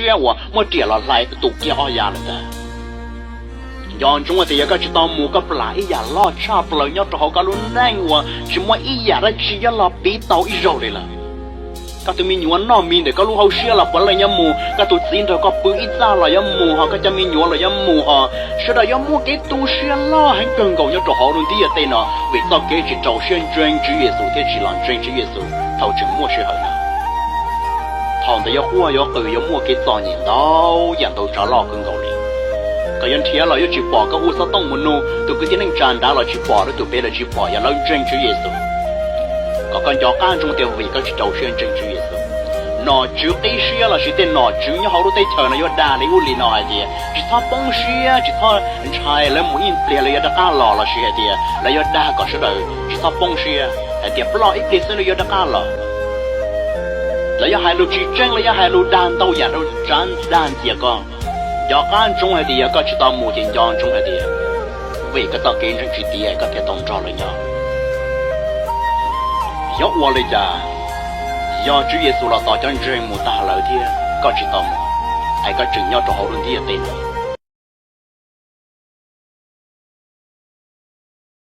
siab uas muaj riam los hlais tus kiag ob yav lawm ntag. Nco ntsoov tias yog koj tsis tau mus, koj plam ib yam loj tshaj plaws nyob rau hauv koj lub neej uas tsis muaj ib yam dab tsi yuav los piv tau ib zaug li lawm. Koj tus me nyuam noj mis ntawm koj lub hauv siab los puav leej yuav mus, koj tus txiv nrog koj pw ib txaj los yuav mus, ho koj cov me nyuam los yuav mus, ho sawv daws yuav muaj kev tu siab loj heev kawg nkaus nyob rau hauv lub ntiaj teb no vim txoj kev tsis rau siab ntseeg Tswv Yexus thiab tsis los ntseeg Tswv Yexus thaum tseem muaj sij hawm no. Thaum ntawd yuav quaj yuav qw yuav muaj kev txom nyem ntau yam ntau tsav loj kawg nkaus li. Koj yuav nrhiav los yuav tsis pom, koj hu xov tooj mus nug tus kwv tij neej tsa nrad los tsis pom, lawv tus pem los tsis pom yog lawv ntseeg Tswv Yexus. Kom koj nco qab ntsoov tias vim koj tsis rau siab ntseeg Tswv Yexus, nom tswv qib siab lossis tej nom tswv nyob hauv lub teb chaws no yuav dag li ub li no hais tias tsis txhob poob siab, tsis txhob ntshai, lawv mus ib pliag lawv yuav rov qab los, lossis hais tias lawv yuav dag kom sawv daws tsis txhob poob siab hais tias ploj ib pliag xwb lawv yuav rov qab los. Lawv yuav hais lus tsis tseeb, lawv yuav hais lus dag ntau yam rau tsav dag ntxias koj. Nco qab ntsoov hais tias yog koj tsis tau mus ces nco ntsoov hais tias vim koj txoj kev ntseeg tsis tiav koj thiaj tau nrog lawv nyob. Yuav ua li cas yog Tswv Yexus los tos cov ntseeg mus tag lawm thiab koj tsis tau mus, es koj tseem nyob rau hauv lub ntiaj teb no?